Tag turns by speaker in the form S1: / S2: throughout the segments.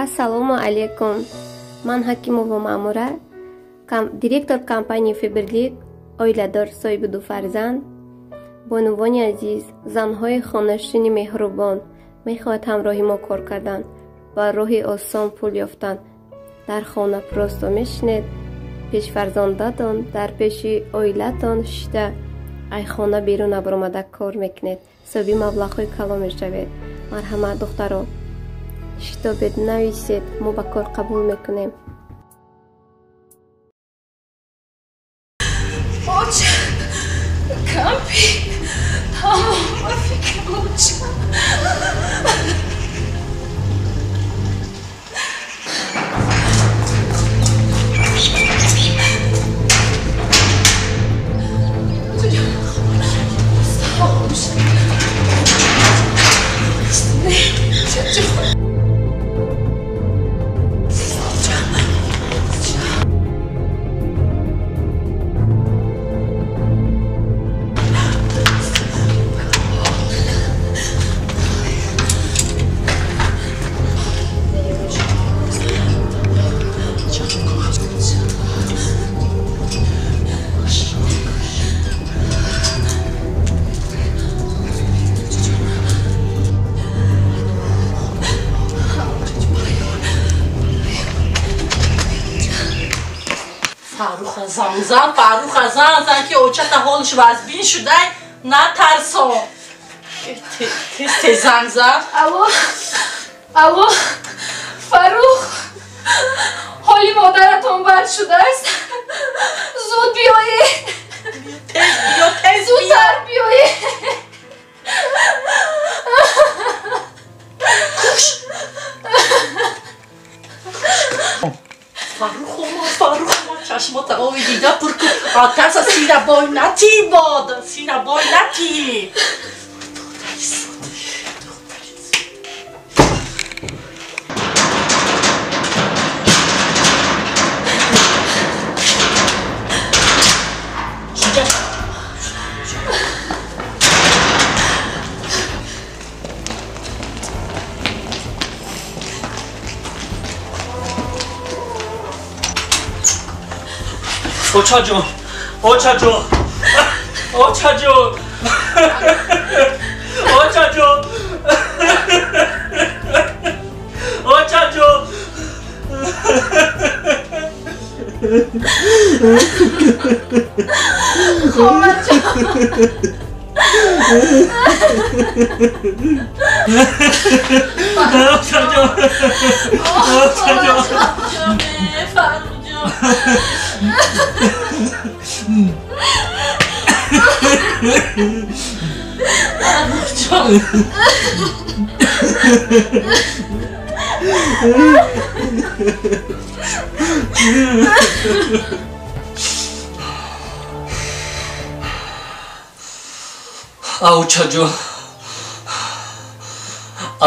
S1: Ассалому алайкум. Ман Ҳакимова Маъмура, директор компанияи Фаберлик, оиладор, соҳиби ду фарзанд. Бонувони азиз, занҳои хонашини меҳрубон мехоҳад ҳамроҳи мо кор кардан ва роҳи осон пул ёфтан. Дар хона просто мешинед, пеш фарзандатон, дар пеши оилатон шида, ай хона берун набаромада кор мекунед, соҳиби маблағҳои калон мешавед. Марҳамат, духтаро, шитобед, нависед, мо ба кор қабул мекунем.
S2: Оча, кампи, тамом, ба фикр оча.
S3: Занзан, Фаруха, занзан, ки очата ҳолш вазбин шудай, натарсо. Тез занзан.
S2: Алло, алло, Фарух, ҳоли модаратон бад шудааст. Зуд биёед.
S3: Тез биё, тез биё.
S2: Зудтар биёед.
S3: Фарух омад, Фарух омад, чашмота ови дида пур кун. Атаса сира бой натӣ бод, сира бой натӣ.
S4: очаҷон, очаҷон, очаҷон, очаҷон, очаҷон.
S2: Хоҳарҷон.
S4: Очаҷон, очаҷон.
S3: Фарруҷон.
S4: Очаҷон,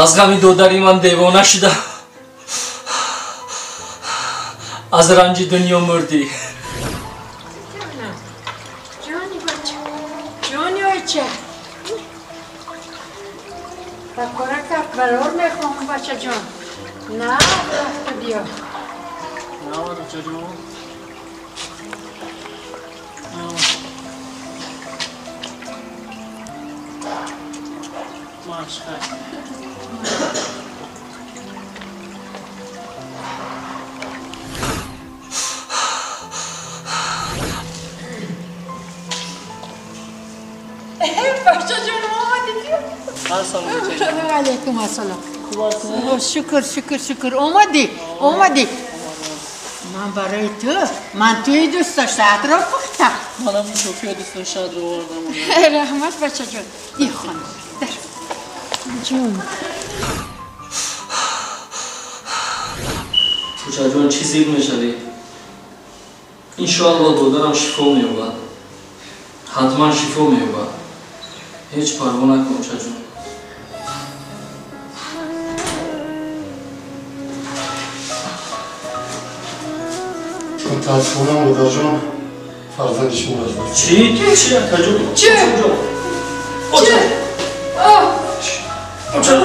S4: аз ғами додари ман девона шуда, аз ранҷи дунё мурдӣ.
S5: Ҷони бача, ҷони оча. Ба коракат барор мехоҳам, бачаҷон. На, рафта биё.
S4: Навад, очаҷон. Машхай.
S5: Бачаҷон, омадед?
S4: Ассалому
S5: алайкум ассалом. Шукр, шукр, шукр. Омадӣ, омадӣ. Ман барои ту мантуи дӯстдоштаатро пухтам.
S4: Манам шофиё дӯстдоштаатро овардам.
S5: Раҳмат, бачаҷон. Дихон, дар. Ҷон.
S4: Очаҷон, чӣ зид мешавӣ? Иншоалло додарам шифо меёбад. Ҳатман шифо меёбад. Ҳеҷ парво накун, очаҷон.
S6: Мутаассифона, модарҷон, фарзанди шумо аз даст.
S4: Чӣ? Чӣ, акаҷон?
S2: Чӣ?
S4: Оча! Оча!